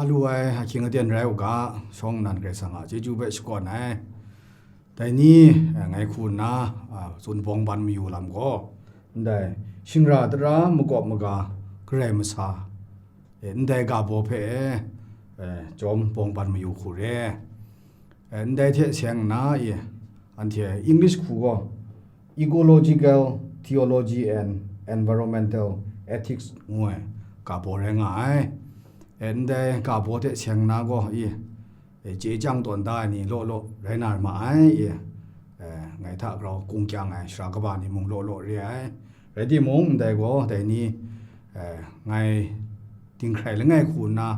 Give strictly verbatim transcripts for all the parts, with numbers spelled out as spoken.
Lu ai ahkying aten rai u ga, shawng nnan Karai Kasang a chyeju hpe shakawn ai. Dai ni, eh, ngai hku nna, ah, tsun bawng ban mayu lam gaw, ndai shingra tara makawp maga, garai masa, eh, ndai ga baw hpe, eh, jawm bawng ban mayu hku re. Eh, ndai hte seng nna, i, anhte English hku gaw Ecological Theology and Environmental Ethics ngu ai ga baw rai nga ai. Eh, ndai ga baw hte seng nna gaw, i, eh, chye chyang tawn da ai ni law law rai na ma ai, i, eh, ngai hta grau kung kyang ai sara kaba ni mung law law re ai. Rai timung, ndai gaw, dai ni, eh, ngai dinghkrai langai hku nna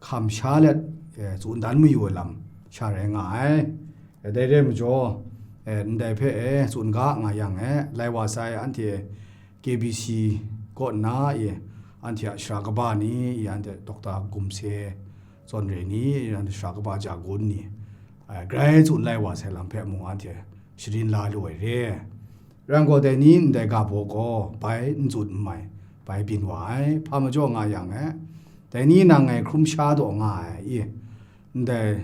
hkam sha let, eh, tsun dan mayu ai lam sha rai nga ai. Eh, dai re ai majaw, eh, ndai hpe, eh, tsun ga nga yang, eh, lai wa sai anhte K B C kaw nna, eh, anhte a sara kaba ni, eh, anhte Doctor Gumse, Zawn re ni, anhte sara kaba ja gun ni, eh, grai tsun lai wa sai lam hpe mung anhte sharin la lu ai re. Rai gaw, dai ni ndai ga baw gaw bai n tsun n mai, bai byin wa ai. Hpa majaw nga yang e, dai ni nang ngai hkrum sha taw nga ai, i, ndai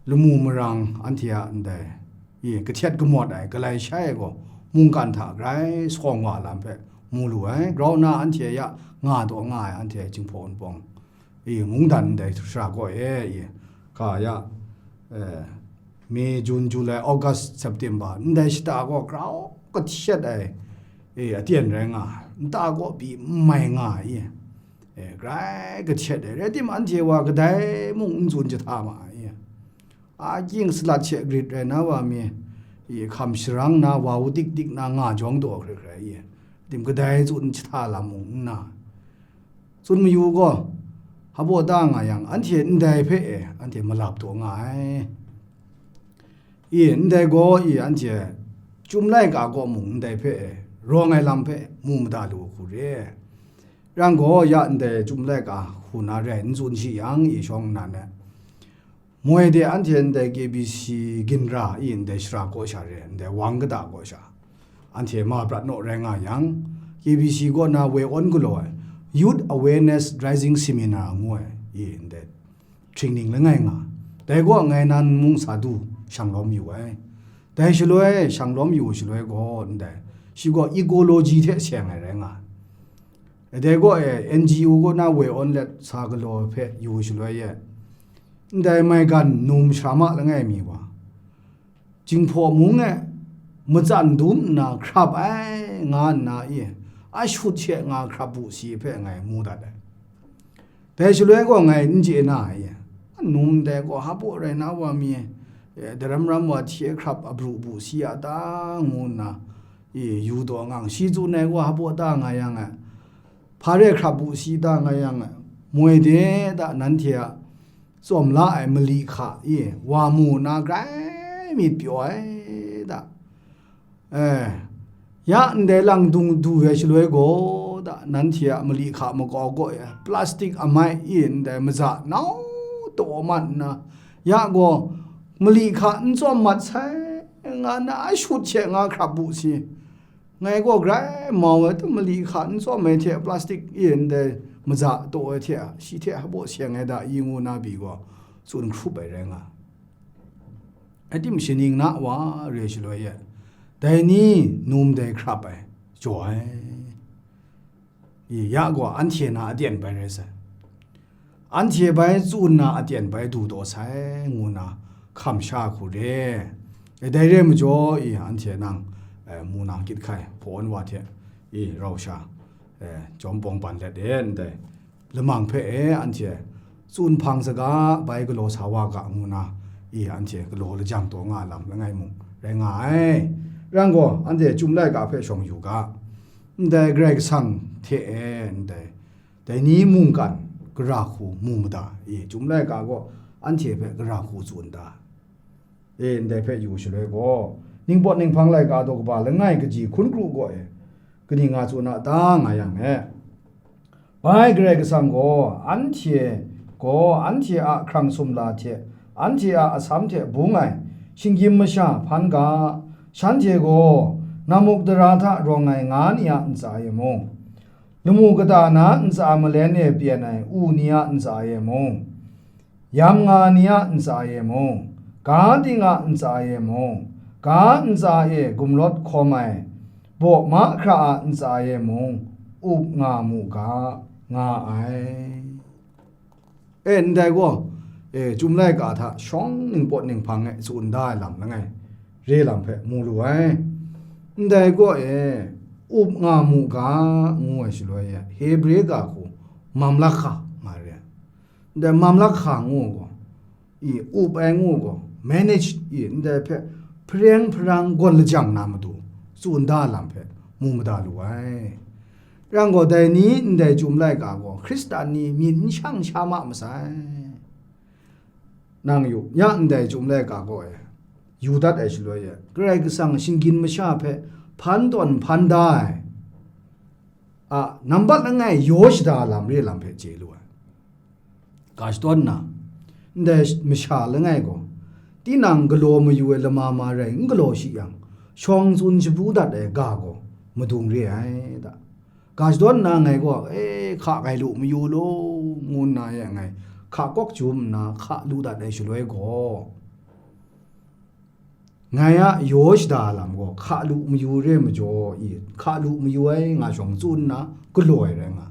lamu marang anhte a ndai, i, kahtet kamawt ai, galai shai ai gaw mungkan hta grai sawng wa lam hpe mu lu ai. Grau nna anhte ya nga taw nga ai, anhte Jinghpaw Wunpawng i, mungdan ndai sara kaw e, i, ga ya, eh, May, June, July, August, September, ndai shata gaw grau kahtet ai, i, aten rai nga ai, nta kaw pyi n mai nga ai, i, eh, grai kahtet ai, rai timung, anhte wa kadai mung n tsun jahta ma ai, i, a, kying salat she grit rai na wa mi, i, hkam sharang na, wa u dik dik na nga jawng taw hkrai hkrai, i, tim kadai tsun jahta lam mung n na, tsun mayu gaw, hpaw da nga yang, anhte ndai hpe e, anhte malap taw nga ai. I, ndai gaw, i, anhte Chyum laika kaw mung ndai hpe e, rawng ai lam hpe mu mada lu hku re. Rai gaw, ya ndai Chyum laika hku na rai n tsun shi yang, i, shawng nnan e, moi de anhte ndai K B C ginra, i, ndai shara kaw sha re, ndai wang kata kaw sha, anhte ma prat naw rai nga yang, K B C kaw na woi awn galaw ai Youth Awareness Rising Seminar ngu ai, i, ndai training langai nga. Dai gaw ngai nan mung sa du shang lawm yu ai. Dai shaloi shang lawm yu shaloi gaw ndai, shi gaw ecology hte seng ai rai nga ai. Dai gaw e, N G O kaw na woi awn let sa galaw hpe yu shaloi e, ndai maigan num sara ma langai mi wa, Jinghpaw mung e matsan dum nna hkrap ai nga nna, i, a shut she nga hkrap bu si hpe ngai mu dat ai. Dai shaloi gaw ngai n chye na, i, num dai gaw hpaw rai na wa mi, e, daram ram wa hte hkrap a bru bu si a ta, ngu nna, i, yu taw ngang, shi tsun ai gaw hpaw ta nga yang e, hpa re hkrap bu si ta nga yang e, moi de da nanhte a tsawm la ai mali hka, i, wa mu na grai myit pyaw ai da. Eh, ya ndai lang dung du ai shaloi gaw, da, nanhte a mali hka makau gaw e, plastic amai, i, ndai maza nau taw mat nna, ya gaw mali hka n tsawm mat sai, nga na a shut she nga hkrap bu si. Ngai gaw grai mau ai, tu mali hka n tsawm ai hte plastic, i, ndai maza taw ai hte, shi hte hpaw seng ai da, i, ngu na pyi gaw, tsun hkrup ai rai nga. Atim shaning na wa re shaloi e, dai ni num dai hkrap ai, jaw ai. I, ya gaw anhte na aten bai rai sai. Anhte bai tsun na aten bai du taw sai, ngu na hkam sha hku re. E, dai re majaw, i, anhte nang, e, mu nang gyit hkai, hpawn wa hte, i, rau sha, e, jawm bawng ban let e, ndai lamang hpe e, anhte tsun hpang saga, bai galaw sa wa ga, ngu na, i, anhte galaw lajang taw nga lam langai mung rai nga ai. Rai gaw, anhte Chyum laika hpe shawng yu ga, ndai Karai Kasang hte e, ndai, dai ni mungkan gara hku mu mada, i, Chyum laika gaw anhte hpe gara hku tsun da. E, ndai hpe yu shaloi gaw, ningpawt ninghpang laika daw kaba langai kaji hkun kru gaw e, kaning nga tsun a ta nga yang e, bai Karai Kasang gaw anhte gaw anhte a hkrang sumla hte, anhte a atsam hte bung ai shinggyim masha hpan ga, shanhte gaw namuk dara hta rawng ai nga ni a ntsa e mung, lamu kata na ntsa malen e pyen ai u ni a ntsa e mung, yam nga ni a ntsa e mung, ga ting a ntsa e mung, ga ntsa e gumlawt hkawm ai baw mahkra a ntsa e mung up nga mu ga, nga ai. E, ndai gaw, e, Chyum laika hta shawng ningpawt ninghpang e tsun da ai lam langai re lam hpe mu lu ai. Ndai gaw e, up nga mu ga, ngu ai shaloi e, Hebre ga hku, mamlakha nga re ai. Ndai mamlakha ngu gaw, i, up ai ngu gaw, manage, i, ndai hpe hpareng hparang gawn lajang na matu, tsun da lam hpe mu mada lu ai. Yang gaw, dai ni ndai Chyum laika gaw, Hkristan ni myit n shang sha ma masai. Nang yu, ya ndai Chyum laika gaw e, yu dat ai shaloi e, Karai Kasang shinggyim masha hpe hpan tawn hpan da ai a nambat langai yaw shada lam re lam hpe chye lu ai. Ga shadawn nna, ndai masha langai gaw, tinang galaw mayu ai lama ma rai n galaw shi yang, shawng tsun shabu dat ai ga gaw madung re ai da. Ga shadawn nna ngai gaw, e, hka grai lu mayu law, ngu nna e ngai hka kawk jum nna hka lu dat ai shaloi gaw, ngai a yaw shada lam gaw hka lu mayu re majaw i, hka lu mayu ai nga shawng tsun nna galaw ai rai nga.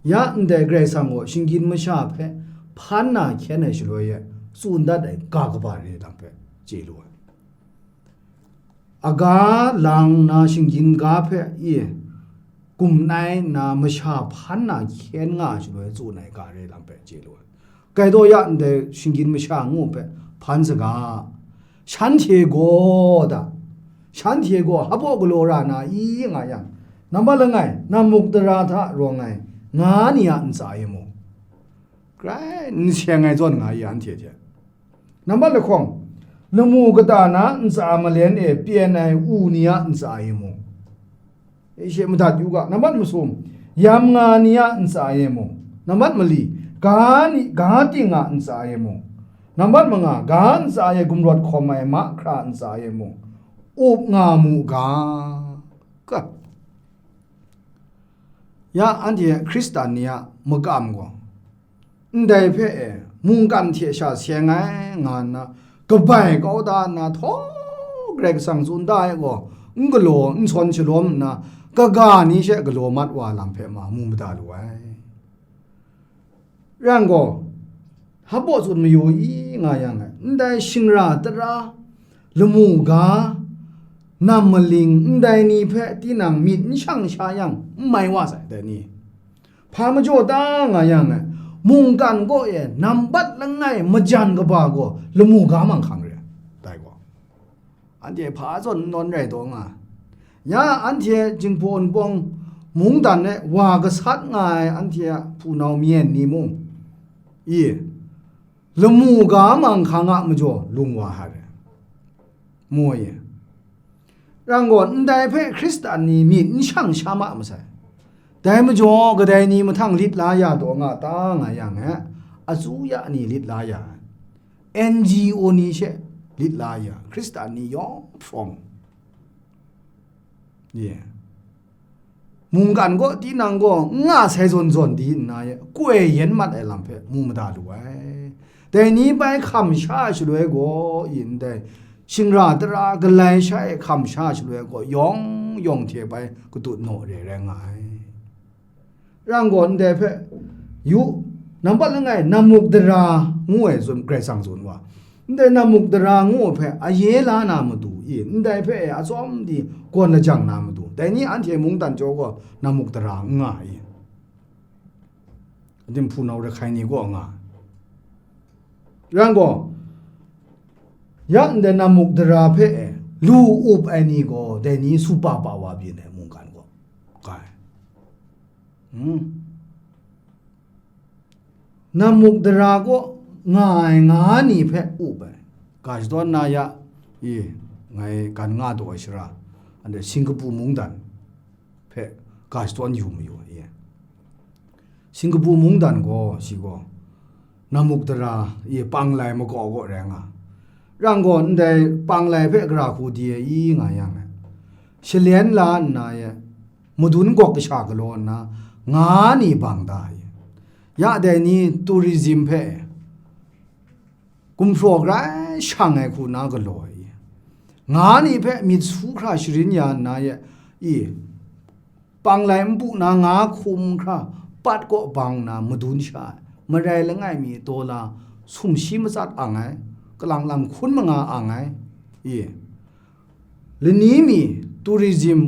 Ya ndai Karai Kasang gaw shinggyim masha hpe hpan na hkyen ai shaloi e tsun dat ai ga kaba re lam hpe chye lu ai. Aga lang na shinggyim ga hpe i gumnai nna masha hpan na hkyen nga ai shaloi tsun ai ga re lam hpe chye lu ai. Gaito ya ndai shinggyim masha ngu hpe hpan saga, shanhte gaw da, shanhte gaw hpaw galaw ra na i nga yang, nambat langai, namukdara hta rawng ai nga ni a ntsa e mung, grai n seng ai zawn nga i anhte hte. Nambat lahkawng, lamu kata na ntsa malen e pyen ai u ni a ntsa e mung, e she madat yu ga, nambat masum, yam nga ni a ntsa e mung, nambat mali, ga ni, ga ting a ntsa e mung, nambat manga, ga ntsa e gumrawt hkawm ai mahkra ntsa e mung, up nga mu ga, ka. Ya anhte Hkristan ni a makam gaw, ndai hpe e, mungkan hte sha seng ai nga nna, kabai kau da nna, htaw Karai Kasang tsun da ai gaw, n galaw, n sawn shalawm nna, kaga ni she galaw mat wa lam hpe ma mu mada lu ai. Yang gaw, hpaw tsun mayu i nga yang ai, ndai shingra tara, lamu ga, nam maling, ndai ni hpe tinang myit n shang sha yang, n mai wa sai, dai ni. Hpa majaw ta nga yang ai, mungkan kaw e nambat langai majan kaba gaw lamu ga manghkang re ai, dai gaw. Anhte hpa zawn n nawn rai taw nga. Ya anhte Jinghpaw Wunpawng mungdan e wa gasat nga ai anhte a hpunau myen ni mung, i, lamu ga manghkang a majaw lung wa hkra ai, mu ai. Yang gaw, ndai hpe Hkristan ni myit n shang sha ma masai. Dai majaw, kadai ni mahtang lit la ya taw nga ta nga yang e, asuya ni lit la ya ai, N G O ni she lit la ya, Hkristan ni yawng hprawng, ye, mungkan gaw tinang gaw n nga sai zawn zawn di nna ye, koi yen mat ai lam hpe mu mada lu ai. Dai ni bai hkam sha ai shaloi gaw, i ndai shingra tara galai sha e hkam sha ai shaloi gaw, yawng yawng hte bai katut naw re rai nga ai. Yang gaw ndai hpe yu, nambat langai namukdara ngu ai zawn Karai Kasang tsun wa. Ndai namukdara ngu ai hpe aye la na matu i, ndai hpe e atsawm di gawn lajang na matu, dai ni anhte mungdan jaw gaw namukdara n nga i, dinghpunau rahkai ni gaw nga. Yang gaw, ya ndai namukdara hpe e lu up ai ni gaw, dai ni supa pa wa byin ai mungkan gaw, kai. Hmm. Namukdara kaw nga ai nga ni hpe up ai, ga shadawn na ya, i, ngai gan nga taw ai shara, anhte Singkapu mungdan hpe ga shadawn yu mayu ai, i. Singkapu mungdan gaw, shi gaw, namukdara, i, panglai makaw kaw rai nga. Yang gaw, ndai panglai hpe gara hku di ai, i, nga yang ai. Shalen la nna ye, madun gawk kasha galaw nna, nga ni bang da i. Ya dai ni tourism hpe gumhpraw grai shang ai hku na galaw i. Nga ni hpe myit su hkra sharin ya nna ye, i, pang lai npu na nga hkum hkra pat kaw bang na madun sha ai, marai langai mi daw la sumshi matsat ang ai, kalang lang hkun manga ang ai, i, lani mi tourism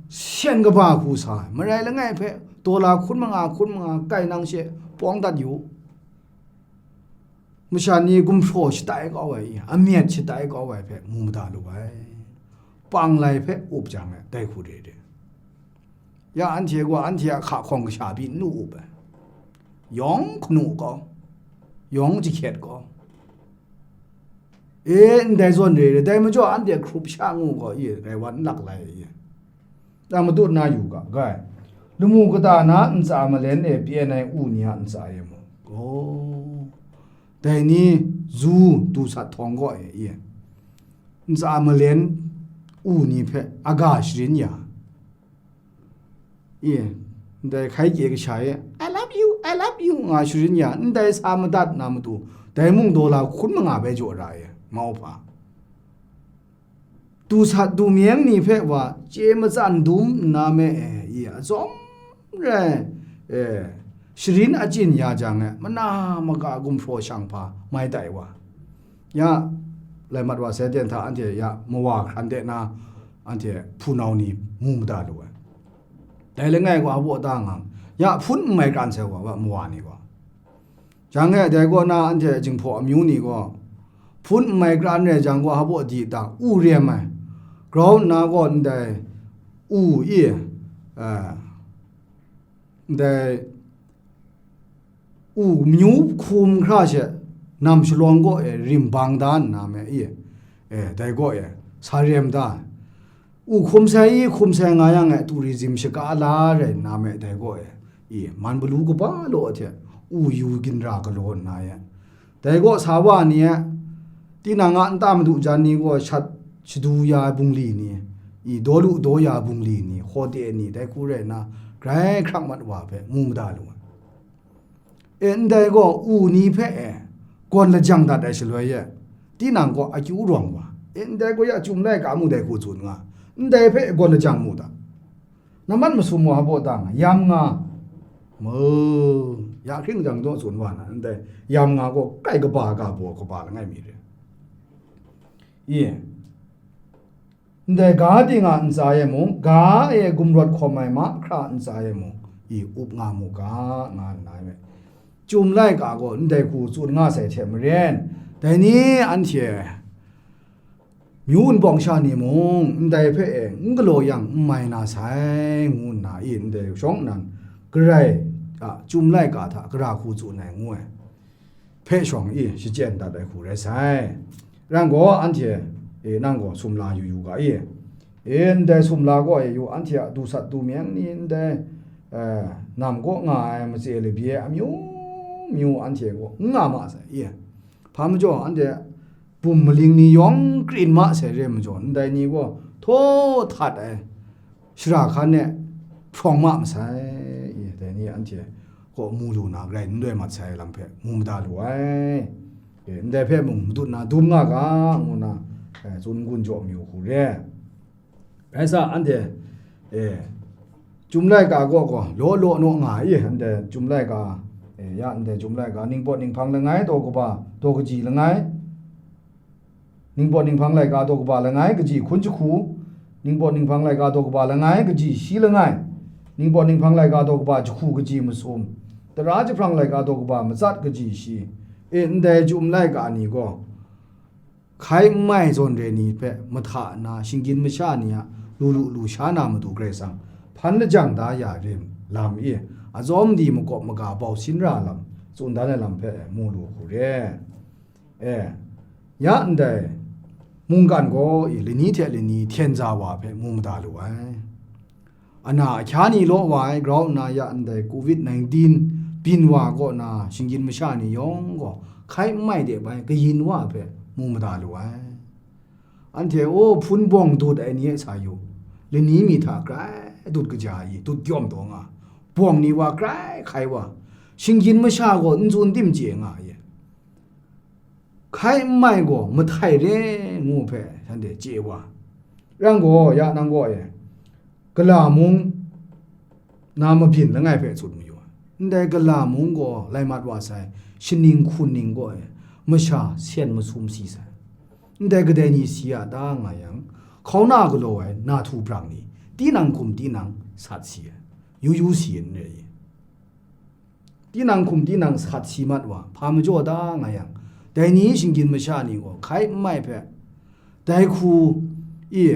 syen kaba hku sa ai, marai langai hpe daw la hkun manga, hkun manga kai nang she pawng dat yu. Masha ni gumhpraw shatai kau ai, amyat shatai kau ai hpe mu mada lu ai. Pang lai hpe up jang e, dai hku re re. Ya anhte gaw anhte a hka hkawng kasha pyi n nu up ai. Yawng hkanu kau, yawng jahkyet kau. E, ndai zawn re re, dai majaw anhte hkrup sha ngu gaw, e, rai wan n lak lai, e. Nang matut na yu ga, gai. Lamu kata na ntsa malen e pyen ai u ni a ntsa e mu. Gaw. Dai ni zu du sat htawng gaw e, e. Ntsa malen u ni hpe aga sharin ya. E, ndai hkai kye kasha e, "I love you, I love you," nga sharin ya, ndai sa madat na matu, dai mung daw la hkun manga bai jaw ra e, mauhpa. Du sat du myeng ni hpe wa chye matsan dum nna me e, i, atsawm re, e, sharin achyin ya jang e, mana maka gumhpraw shang hpa mai tai wa. Ya, lai mat wa sai ten hta anhte ya mawa hkran de na, anhte hpunau ni mu mada lu ai. Dai langai gaw hpaw da ngang, ya hpun n mai kran sai wa, wa mawa ni gaw. Jang e, dai kaw na anhte Jinghpaw amyu ni gaw, hpun n mai kran rai jang gaw, hpaw di da, u rem ai. Grau nna gaw ndai u i, eh, ndai u myu hkum hkra she, nam shalawng gaw e rim bang da nna me i, eh, dai gaw e sa rem da. U hkum sai i hkum sai nga yang e, tourism shaka la rai nna me dai gaw e, i, man balu kaba law hte u yu ginra galaw nna ye, dai gaw sa wa ni e, tinang a nta madu jan ni gaw shat shadu ya bungli ni, i, daw lu daw ya bungli ni, hawte ni, dai hku rai nna, grai hkrak mat wa hpe mu mada lu ai. E, ndai gaw u ni hpe e, gawn lajang dat ai shaloi e, tinang gaw akyu rawng wa. E, ndai gaw ya Chyum laika mu dai hku tsun nga, ndai hpe gawn lajang mu da. Namman masum wa hpaw ta nga, yam nga, mu, ya hkring jang daw tsun wa na, ndai yam nga gaw kai kaba ga baw kaba langai mi re. Ye. Ndai ga ting a ntsa e mung, ga e gumrawt hkawm ai mahkra ntsa e mung, i up nga mu ga, nga nna me. Chyum laika gaw ndai hku tsun nga sai hte maren, dai ni anhte myu wunpawng sha ni mung, ndai hpe e n galaw yang n mai na sai, ngu nna i ndai shawng nnan, Karai a Chyum laika hta gara hku tsun ai, ngu ai. Hpe shawng i shachyen dat ai hku rai sai. Ran gaw anhte, e, nang gaw sumla yu yu ga i, e, ndai sumla gaw e yu, anhte a du sat du meng ni ndai, e, nam kaw nga ai matse labye amyu myu anhte gaw n nga ma sai i, hpa majaw anhte bum maling ni yawng krin ma sai re majaw, ndai ni gaw htaw htat ai shara hkan e hprawng ma masai, e, dai ni anhte kaw mu lu na garai n loi mat sai lam hpe mu mada lu ai. E, ndai hpe mung madut na dum nga ga, ngu na, e, tsun n-gun jaw mayu hku re. Rai sa, anhte, e, Chyum laika gaw gaw law law naw nga i, anhte Chyum laika, e, ya, anhte Chyum laika, Ningpawt Ninghpang langai daw kaba, daw kaji langai, Ningpawt Ninghpang laika daw kaba langai kaji hkun jahku, Ningpawt Ninghpang laika daw kaba langai kaji shi langai, Ningpawt Ninghpang laika daw kaba jahku kaji masum, Tara jahprang laika daw kaba matsat kaji shi, e, ndai Chyum laika ni gaw, hkai n mai zawn re ni hpe mahta nna, shinggyim masha ni a lu lu lu sha na matu Karai Kasang hpan lajang da ya rim lam i, atsawm di makawp maga bau sin ra lam, tsun dan ai lam hpe mu lu hku re. E, ya ndai mungkan gaw i lani hte lani hten za wa hpe mu mada lu ai. Ana ahkya ni law wa ai grau nna ya ndai covid nineteen byin wa kaw na shinggyim masha ni yawng gaw hkai n mai de bai kayin wa hpe mu mada lu ai. Anhte, o, hpun bawng dut ai ni e sa yu, lani mi hta grai dut kaja i, dut kyawm taw nga, bawng ni wa grai hkai wa, shinggyim masha gaw n tsun tim chye nga ai. Hkai n mai gaw mahtai re ngu hpe shanhte chye wa. Rang gaw, ya nang gaw e, gala mung na mabyin langai hpe tsun mayu ai. Ndai gala mung gaw lai mat wa sai, shaning hkun ning gaw e, masha sen masum si sai. Ndai kadai ni si a ta nga yang, hkauna galaw ai na htu brang ni, tinang hkum tinang sat si ai, yu yu si n rai i? Tinang hkum tinang sat si mat wa, hpa majaw ta nga yang, dai ni shinggyim masha ni gaw hkai n mai hpe, dai hku i,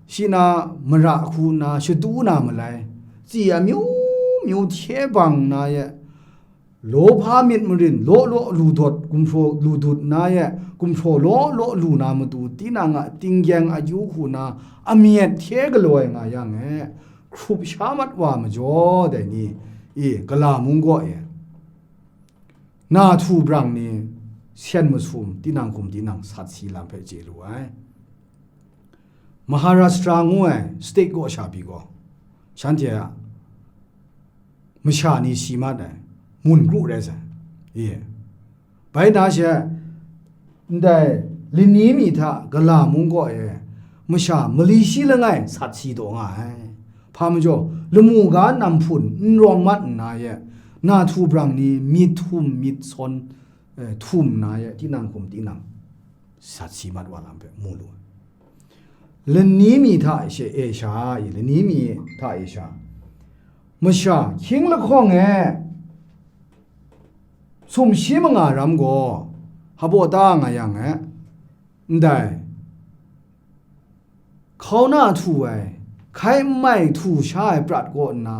shi na mara hku nna shatu na malai, tsi amyu myu hte bang nna ye, lawhpa myit marin law law lu dawt, gumhpraw lu dut nna ye, gumhpraw law law lu na matu, tinang a tinggyeng akyu hku na amyet hte galaw ai nga yang e, hkrup sha mat wa majaw, dai ni i, gala mung gaw e, na htu brang ni, sen masum, tinang hkum tinang sat si lam hpe chye lu ai. Maharashtra ngu ai state kaw sha pyi gaw, shanhte a masha ni si mat ai, mun kru rai sai. Ye. Bai na she, ndai lani mi hta gala mung kaw e, masha mali shi langai sat si taw nga ai. Hpa majaw, lamu ga nam hpun n rawng mat nna ye, na htu brang ni myit htum myit sawn, eh, htum nna ye, tinang hkum tinang sat si mat wa lam hpe mu lu ai. Lani mi hta e sha, e sha, i lani mi hta e sha, masha hkying lahkawng e sumshi manga ram gaw, hpaw ta nga yang e, ndai, hkauna htu ai, hkai n mai htu sha ai prat kaw nna,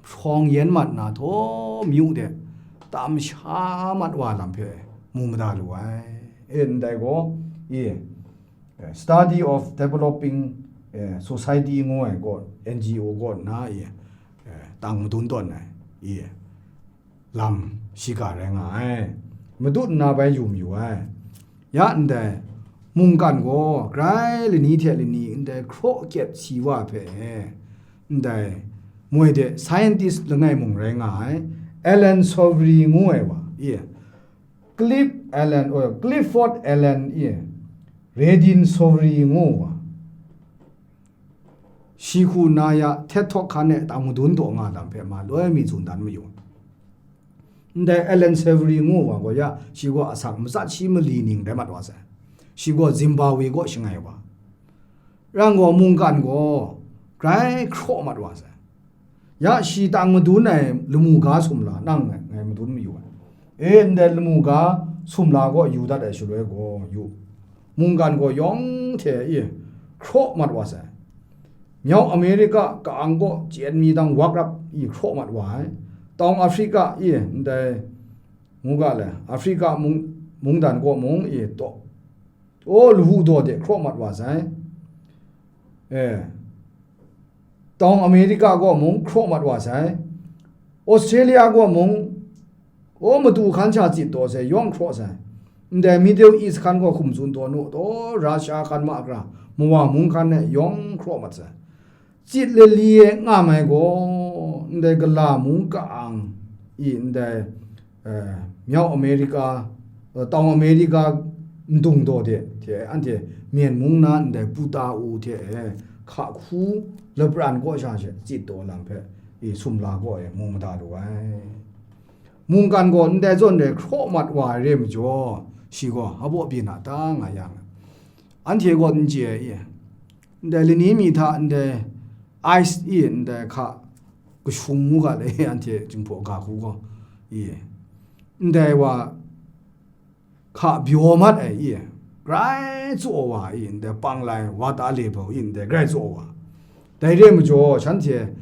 hprawng yen mat na htaw myu de, tam sha mat wa lam hpe mu mada lu ai. E, ndai gaw, e, Study of Developing, eh, Society ngu ai gaw, N G O gaw nna, i, eh, tang madun tawn ai, i, lam shiga rai nga ai. Madut nna bai yu mayu ai. Ya ndai, mungkan gaw grai lani hte lani ndai hkraw kyep si wa hpe, ndai moi de scientist langai mung rai nga ai, Alan Savory ngu ai wa, i, Cliff Allen, oh, Clifford Allen e, Redin Savory ngu wa, shi hku na ya TED Talk hkan e tang madun taw nga lam hpe ma loi mi tsun dan mayu. Ndai Alan Savory ngu wa gaw ya, shi gaw asak matsat shi mali ning rai mat wa sai. Shi gaw Zimbabwe kaw shangai wa. Rang gaw mungkan gaw grai hkraw mat wa sai. Ya shi tang madun ai lamu ga sumla nang ngai madun mayu ai. E, ndai lamu ga sumla gaw yu dat ai shaloi gaw yu, mungkan gaw yawng hte e hkraw mat wa sai. Myau Amerika ka-ang gaw chyen mi dang wak rap i hkraw mat wa ai. Tawng Afrika e ndai ngu ga le, Afrika mung, mungdan gaw mung e taw, o, lawu daw de hkraw mat wa sai. E, Tawng Amerika gaw mung hkraw mat wa sai. Australia gaw mung, o, matu hkan sha tsit taw sai, yawng hkraw sai. Ndai Middle East hkan gaw hkum tsun taw nu, taw Russia hkan mahkra, mawa mung hkan e yawng hkraw mat sai. Tsit lali e nga mai gaw, ndai gala mung ka-ang i, ndai, eh, Myau Amerika, eh, Tawng Amerika ndung daw de hte anhte Myen mung na ndai Puta U hte e hka hku lapran kaw sha she tsit taw lam hpe i sumla kaw e mu mada lu ai. Mungkan gaw ndai zawn e hkraw mat wa ai re majaw, shi gaw hpaw byin a ta nga yang, anhte gaw n chye ai i, ndai lani mi hta ndai ice i, ndai hka kashung ngu ga le, anhte Jinghpaw ga hku gaw i, ndai wa hka byaw mat ai i, grai tsaw wa i, ndai panglai wa ta le bau i, ndai grai tsaw wa. Dai re majaw, shanhte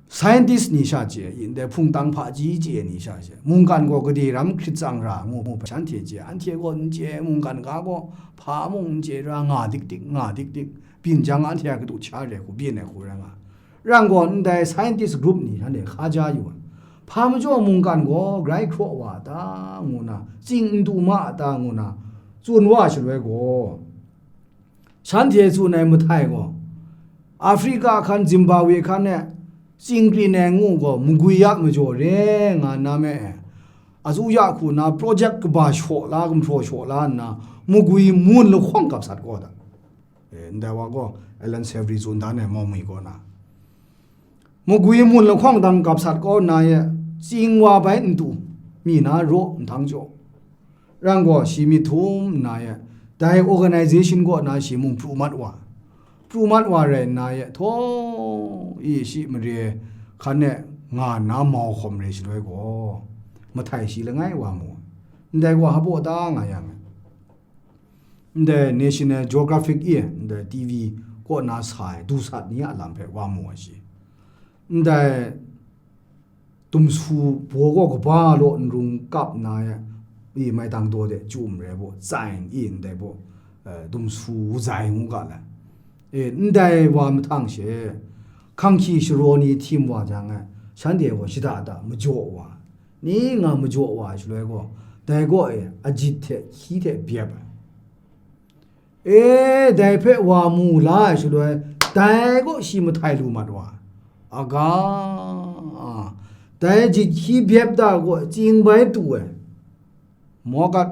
scientist ni sha chye i, ndai hpung tang hpaji chye ni sha chye, mungkan gaw gade ram hkrit tsang ra ngu mu, shanhte chye, anhte gaw n chye, mungkan ga gaw hpa mung n chye ra, nga dik dik, nga dik dik, byin jang anhte a kadu sha re hku byin ai hku rai nga. Rang gaw ndai scientist group ni shanhte hka ja yu ai. Hpa majaw mungkan gaw grai hkraw wa a ta, ngu na, tsing n du ma a ta, ngu na, tsun wa shaloi gaw, shanhte tsun ai mahtai gaw, Afrika hkan, Zimbabwe hkan e, Tsing krin ai ngu gaw, magwi a majaw re nga na me e. Azu ya hku na project kaba shaw la, gumhpraw shaw la nna, magwi mun lahkawng gap sat kaw dat. E, ndai wa gaw, Alan Savory tsun dan ai mau mi kaw na. Magwi mun lahkawng dang gap sat kaw na ye, tsing wa bai n tu, mi na raw nhtang jaw. Rang gaw shi myit htum nna ye, dai organization kaw na shi mung pru mat wa. Pru mat wa rai nna ye, htaw, i shi mare hkan e nga nna mau hkawm re shaloi gaw, mahtai shi langai wa mu. Ndai gaw hpa da nga yang, ndai National Geographic e, ndai T V kaw na sa ai, du sat ni a lam hpe wa mu ai shi. Ndai dumsu baw gaw kaba law n rung kap na ya, i, maitang daw de chyu mare baw, tsain i ndai baw, eh, dumsu wuzai ngu ga lai. E, ndai wa mahtang she, hkanghki sharaw ni htim wa jang ai, shanhte gaw shada da majaw wa, ni nga majaw wa ai shaloi gaw, dai gaw e, ajit hte hkyi hte byep ai. E, dai hpe wa mu la ai shaloi, dai gaw shi mahtai lu mat wa. Aga, dai jit hkyi byep da gaw, tsing bai tu ai. Mawgat,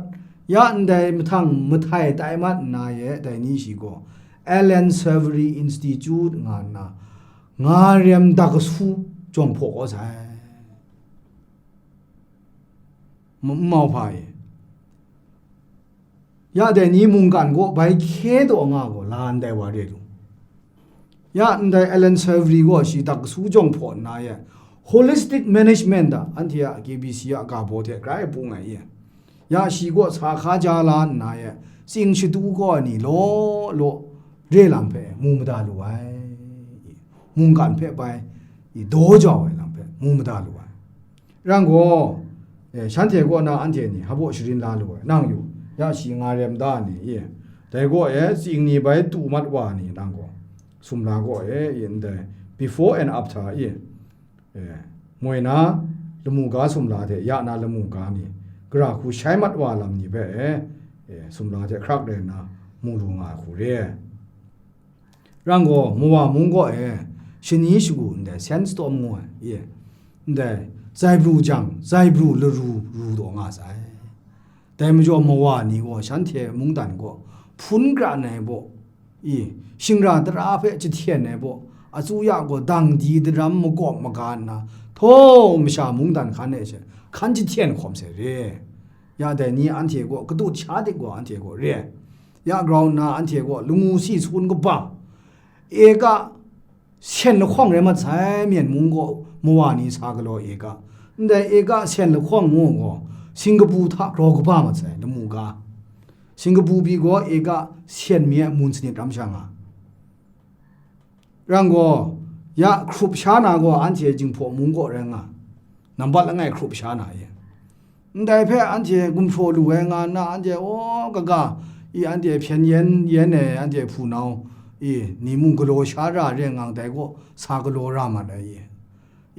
ya ndai mahtang mahtai tai mat nna ye, dai ni shi gaw, Alan Savory Institute nga nna, nga rem da kasu jawng hpaw kaw sai. M-, n mau hpa e. Ya dai ni mungkan gaw bai hkye taw nga gaw, la ndai wa re lu. Ya ndai Alan Savory gaw shi dak kasu jawng hpaw nna ye, holistic management da, anhte a K B C a ga baw hte grai bung ai ye. Ya shi gaw sa hka ja la nna ye, tsing shatu kaw ai ni law law re lam hpe mu mada lu ai. Mungkan hpe bai i daw jau ai lam hpe mu mada lu ai. Rang gaw, eh, shanhte kaw na anhte ni hpa sharin la lu ai, nang yu, ya shi nga rem da ni, i, dai gaw e, tsing ni bai tu mat wa ni, nang gaw, sumla gaw e, i, ndai, before and after, i, eh, moi na lamu ga sumla hte ya na lamu ga ni, gara hku shai mat wa lam ni hpe, eh, eh, sumla hte hkrak rai nna, mu lu nga ai hku re ai. Rang gaw, Mawa mung gaw e, shani shagu ndai sandstorm ngu ai, ye, ndai zaibru jang, zaibru laru ru taw nga sai. Dai majaw, Mawa ni gaw shanhte mungdan gaw hpun kran ai baw, i, shingra tara hpe jahten ai baw, atsaya gaw dang di daram makawp maga nna, htaw masha mungdan hkan e she hkan jahten hkawm sai re. Ya dai ni anhte gaw kadut sha dik gaw anhte gaw re ai. Ya grau nna anhte gaw langu si sun kaba, eka sen lahkawng rai mat sai, Myen mung gaw Mawa ni sa galaw eka. Ndai eka sen lahkawng ngu gaw, Singkapu hta grau kaba mat sai, lamu ga. Singkapu pyi gaw eka sen mi a mun sanit ram sha nga. Rang gaw, ya hkrup sha na gaw anhte Jinghpaw mung kaw rai nga, nambat langai hkrup sha na e. Ndai hpe anhte gumhpraw lu ai nga nna, anhte, aw, kaga, i, anhte hpyen yen yen ai, anhte hpunau, i, ni mung galaw sha ra re ngang, dai gaw sa galaw ra mat ai, i,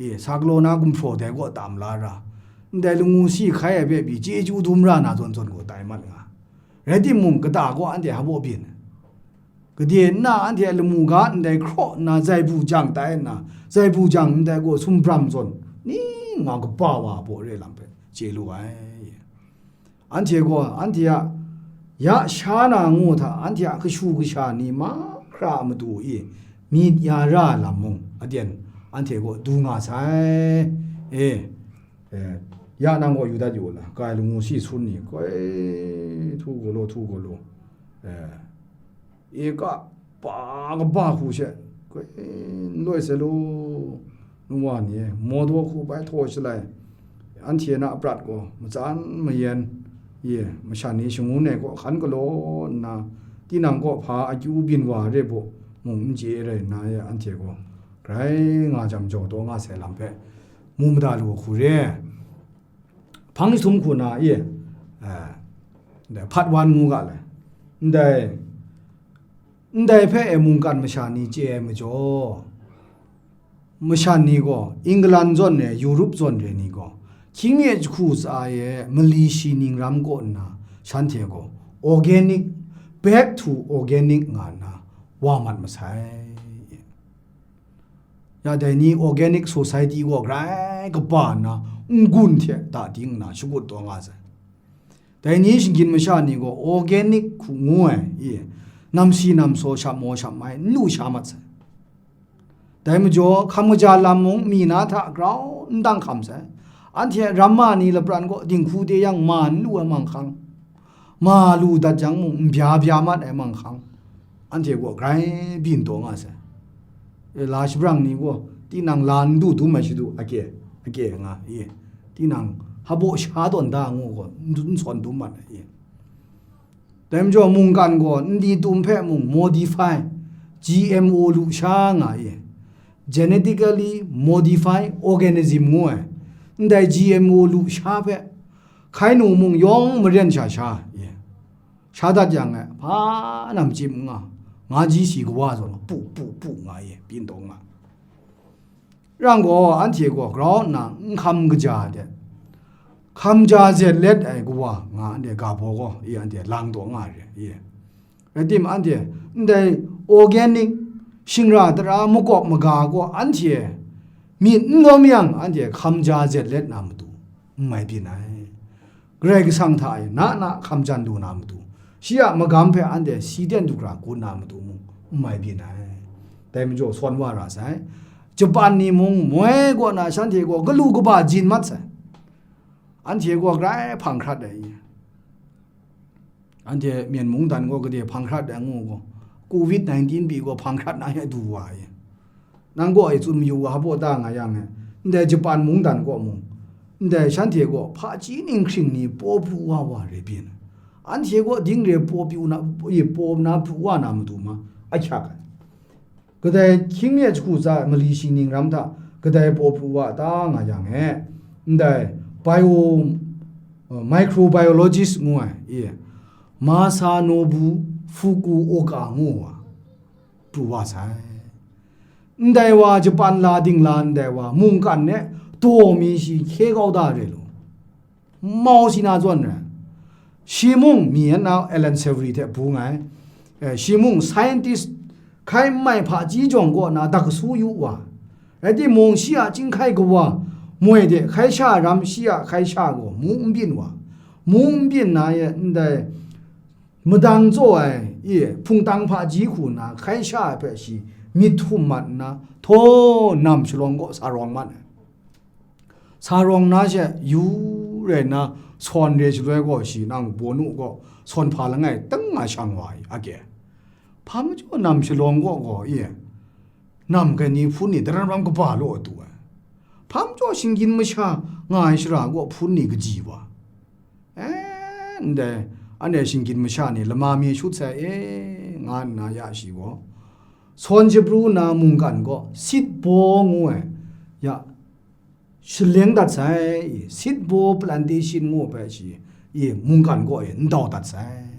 i, sa galaw na gumhpraw dai gaw tam la ra, ndai langu si hkai ai hpe pyi chyeju dum ra na zawn zawn gaw tai mat nga. Rai timung, kata gaw anhte hpa byin ai. Gade nna anhte a lamu ga ndai hkraw nna, zaibu jang tai nna, zaibu jang ndai gaw sumbrang zawn, ni nga kaba wa a baw re lam hpe chye lu ai. Anhte gaw anhte a ya sha na ngu hta, anhte a kashu kasha ni mahkra a matu e myit ya ra lam mung, aten anhte gaw du nga sai. E, e, ya nang gaw yu dat yu la, kai lamu si sun ni, koi htu galaw, htu galaw, e, eka pa kaba hku she, koi n loi sai lu, nu wa ni, mawdaw hku bai htaw shalai, anhte na a prat gaw matsan mayan, ye, masha ni shangun ai kaw hkan galaw nna, tinang kaw hpa akyu byin wa re baw mung n chye rai nna, ye, anhte gaw grai nga jang jau taw nga sai lam hpe, mu mada lu hku re. Hpang jahtum hku na e, eh, ndai hpat wan ngu ga le. Ndai, ndai hpe e mungkan masha ni chye ai majaw, masha ni gaw, England zawn e, Europe zawn re ni gaw, hkying e jahku tsa e, mali shi ning ram kaw nna, shanhte gaw, organic, back to organic nga nna, wa mat masai. Ya dai ni organic society gaw grai kaba nna n-gun hte da ding nna shagut taw nga sai. Dai ni shinggyim masha ni gaw organic hku ngu ai, i, namsi namsaw shap maw shap mai n lu sha mat sai. Dai majaw hkam kaja lam mung mi na hta grau n dang hkam sai. Anhte ramma ni lapran gaw dinghku de yang ma n lu ai manghkang, ma lu dat jang mung n bya bya mat ai manghkang, anhte gaw grai byin taw nga sai. E, la shabrang ni gaw tinang la n du dum ai shadu, ake, ake nga, e, tinang hpaw sha tawn da ngu gaw n du- n sawn dum mat ai, e. Dai majaw mungkan gaw nli tum hpe mung modify, G M O lu sha nga i, genetically modified organism ngu ai, ndai G M O lu sha hpe hkai nu mung yawng maren sha sha i, sha dat yang e, hpa nam chyim n nga, nga ji si kawa zawn pu pu pu nga i, byin taw nga. Rang gaw, anhte gaw grau nna n hkam kaja de, hkam ja zet let ai kawa nga anhte ga baw gaw, i anhte lang taw nga re, i. Rai tim, anhte ndai organic shingra tara makawp maga gaw anhte myit n lawm yang, anhte hkam ja zet let na matu n mai byin ai. Karai Kasang hta e na na hkam jan lu na matu, shi a magam hpe anhte si ten du hkra gun na matu mung n mai byin ai. Dai majaw sawn wa ra sai. Japan ni mung moi kaw na shanhte gaw galu kaba jin mat sai. Anhte gaw grai hpang hkrat ai. Anhte Myen mungdan gaw gade hpang hkrat ai ngu gaw, covid nineteen pyi gaw hpang hkrat na he du wa ai. Nang gaw e tsun mayu wa, hpaw da nga yang e, ndai Japan mungdan kaw mung, ndai shanhte gaw hpaji ninghkring ni paw pru wa wa re byin ai. Anhte gaw ding re paw pru na, e, paw na pru wa na matu ma, ahkyak ai. Kadai hkying mi ai jahku tsa mali shi ning ram hta kadai paw pru wa ta nga yang e, ndai bio, uh, microbiologist ngu ai, e, Masanobu Fukuoka ngu wa pru wa sai. Ndai wa Japan la dingla ndai wa mungkan e daw mi shi hkye kau da re lu. Mau si na zawn rai. Shi mung mi yan na Alan Savory hte bung ai. Eh, shi mung scientist hkai n mai hpaji jawng kaw na dak kasu yu wa. Rai timung, shi a chyinghkai kawa moi de hkai sha ram shi a hkai sha gaw mu n byin wa. Mu n byin na ye ndai madang tsaw ai, i, hpungtang hpaji hku nna hkai sha ai hpe shi myit htum mat nna, htaw nam shalawng kaw sa rawng mat ai. Sa rawng na she, yu rai nna, sawn re shaloi gaw, shi nang bawnu gaw sawn hpa langai teng nga shang wa ai, ake. Hpa majaw nam shalawng kaw gaw, i, nam kai ni hpun ni daram ram kaba law du ai. Hpa majaw shinggyim masha nga ai shara gaw hpun ni kaji wa. E, ndai, anhte shinggyim masha ni lama mi shut sai e, nga nna ya shi gaw, sawn shapru na mungkan gaw, sit baw ngu ai, ya, shaleng dat sai, sit baw plantation ngu ai hpe shi, i, mungkan kaw e ndau dat sai.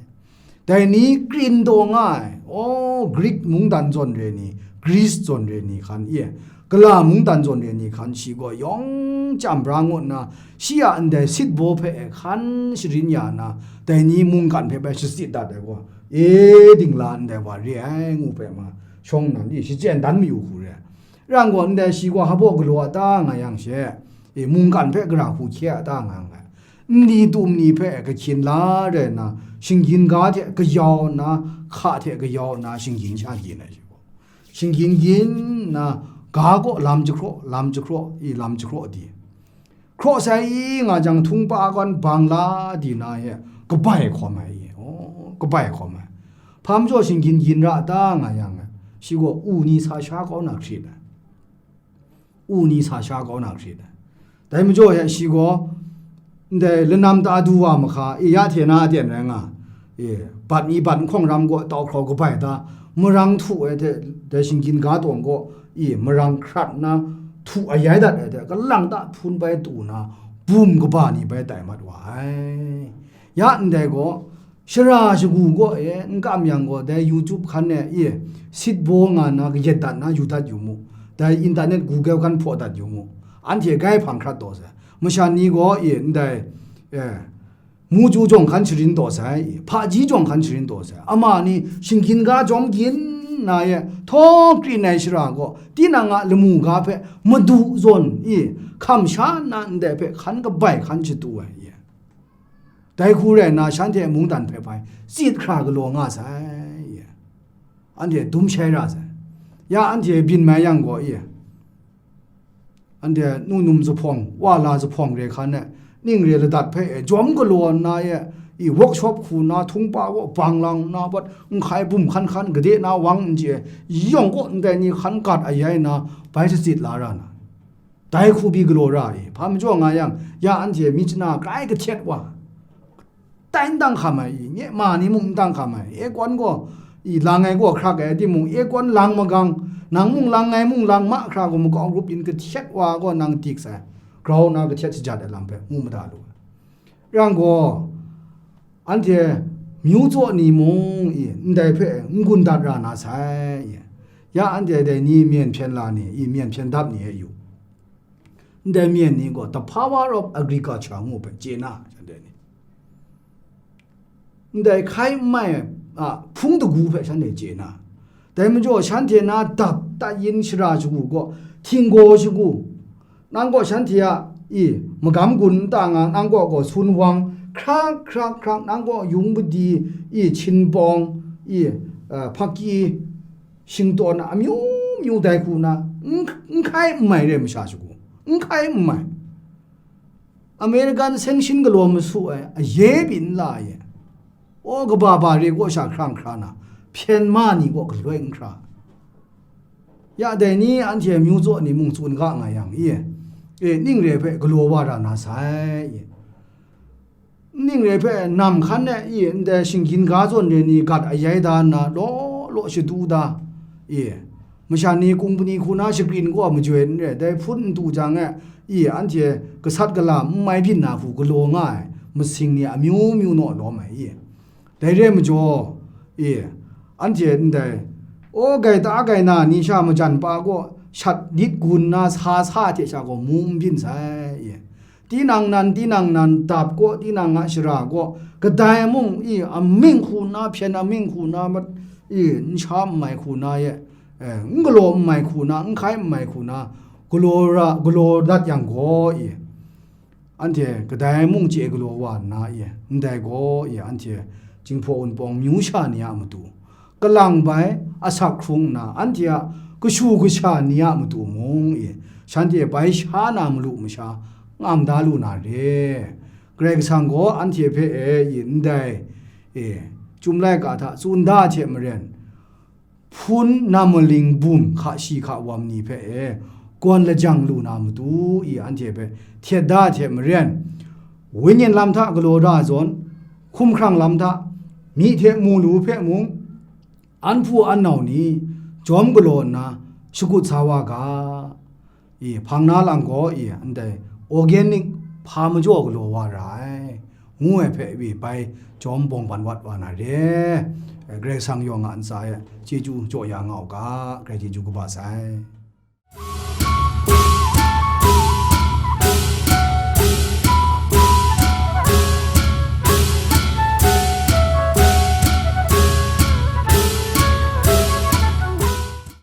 Dai ni krin taw nga ai, o, Greek mungdan zawn re ni, Greece zawn re ni hkan, i, Kala mungdan zawn re ni hkan shi gaw yawng chyam bra ngut nna, shi a ndai sit baw hpe hkan sharin ya nna, dai ni mungkan hpe bai shatsit dat ai gaw, e, dingla ndai wa re ai ngu hpe ma, shawng nnan, i, shachyen dan mayu hku re ai. Rang gaw ndai shi gaw hpaw galaw a ta nga yang she, e, mungkan hpe gara hku hkye a ta nga yang ai. Nli tum ni hpe kahkyin la rai nna, shinggyim ga hte kayau nna, hka hte kayau nna, shinggyim sha gyin ai shi gaw. Shinggyim gyin nna, ga kaw lam jahkraw, lam jahkraw, i lam jahkraw di. Hkraw sai i nga jang, htung pa gawn bang la di na e, kabai hkawm ai i, aw, kabai hkawm ai. Hpa majaw shinggyim gyin ra ta nga yang, shi gaw u ni sa sha kau na hkrit ai. U ni sa sha kau na hkrit ai. Dai majaw e shi gaw, ndai lanam ta du wa mahka, i, ya hte na aten rai nga, i, bat mi bat nhkawng ram gaw tau hkrau kabai ta, marang htu ai hte, dai shinggyim ga tawng gaw, i, marang hkrat nna, htu ayai dat ai hte, kalang ta hpun bai tu na, bum kaba ni bai tai mat wa ai. Ya ndai gaw, shara shagu gaw e n kam yang gaw, dai YouTube hkan e, i, sit baw nga nna kayat dat na yu dat yu mu, dai internet Google hkan hpaw dat yu mu, anhte grai hpang hkrat taw sai. Masha ni gaw, i, ndai, e, muju jawng hkan sharin taw sai, i, hpaji jawng hkan sharin taw sai, ama ni shinggyim ga jawm gyin na ye, htawng krin ai shara gaw, tinang a lamu ga hpe madu zawn i, hkam sha nna ndai hpe hkan kabai hkan shatu ai ye. Dai hku rai nna, shanhte mungdan hpe bai tsit hkra galaw nga sai ye. Anhte dum shai ra sai. Ya anhte byin mai yang gaw ye, anhte nu num zuphpawng, wa la zuphpawng re hkan e, ning re ladat hpe e, jawm galaw nna e, i workshop hku nna, htung pa gaw bang lang nna, bat, n hkai bum hkan hkan, gade na wang n chye, yawng kaw ndai ni hkan gat ayai nna, bai shachyit la ra na. Dai hku pyi galaw ra i, hpa majaw nga yang, ya anhte myit chana grai kahtet wa, tai n dang hkam ai i, nye ma ni mung n dang hkam ai, e kawn gaw, i lang ai gaw hkrak ai, timung e kawn lang magang, nang mung lang, ngai mung lang mahkra gaw, makau grup yin kahtet wa gaw nang dik sai, grau na kahtet shajat ai lam hpe mu mada lu ai. Yang gaw, anhte myu tsaw ni mung i, ndai hpe n gun dat ra na sai i, ya anhte dai ni myen hpyen la ni i, myen hpyen dap ni e yu. Ndai myen ni gaw the power of agriculture ngu hpe chye na, shanhte ni. Ndai hkai n mai a hpung dagu hpe shanhte chye na. Dai majaw shanhte na dap, tat yin, shara shagu gaw, htinggaw shagu, nang gaw shanhte a, i, magam gun n ta nga, nang gaw gaw sun wang, hkrak, hkrak, hkrak, nang gaw yung madi, i, hkin bawng, i, a, hpaki, shingtawn amyu myu dai hku na, n, n hkai n mai re masha shagu, n hkai n mai. American sanction galaw masu ai, aye byin la ye. O, kaba ba re kaw sha hkra n hkra na, hpyen ma ni kaw galoi n hkra. Ya dai ni anhte myu tsaw ni mung tsun ga nga yang, ye, e, ning re hpe galaw wa ra na sai, ye. Ning re hpe nam hkan e, i, ndai shinggyim ga zawn re ni gat ayai da nna, law law shadu da, i, masha ni kumpani hku na shagrin kaw majoi n re, dai hpun n tu jang e, i, anhte gasat gala n mai byin na hku galaw nga ai masing ni amyu myu naw lawm ai, i. Dai re ai majaw, e, anhte ndai, o, gaita gaina ni sha majan pa gaw shat lit gun nna sa sa hte sha gaw mu n byin sai, e. Tinang nan, tinang nan dap gaw, tinang a shara gaw, kadai mung, i, amying hku nna, hpyen amying hku nna, mat, i, n sha n mai hku nna ye, e, n galaw n mai hku nna, n hkai n mai hku nna, galaw ra, galaw dat yang gaw, i, anhte kadai mung chye galaw wa nna, i, ndai gaw, i, anhte Jinghpaw Wunpawng myu sha ni a matu, kalang bai asak hkrung nna, anhte a kashu kasha ni a matu mung, i, shanhte bai sha na malu masha ngam da lu na re. Karai Kasang gaw anhte hpe e, i, ndai, e, Chyum laika hta tsun da hte maren, hpun, nam maling bum, hka shi hka wam ni hpe e, gawn lajang lu na matu, i, anhte hpe htet da hte maren, wenyin lam hta galaw da zawn, hkumhkrang lam hta, myi hte mu lu hpe mung, an hpu an nau ni jawm galaw nna shakut sa wa ga, i, hpang na lang gaw, i, ndai organic hpa majaw galaw wa ra ai, ngu ai hpe, i, bai jawm bawng ban wat wa na re. Karai Kasang yawng a ntsa e chyeju jaw ya nga u ga, grai chyeju kaba sai.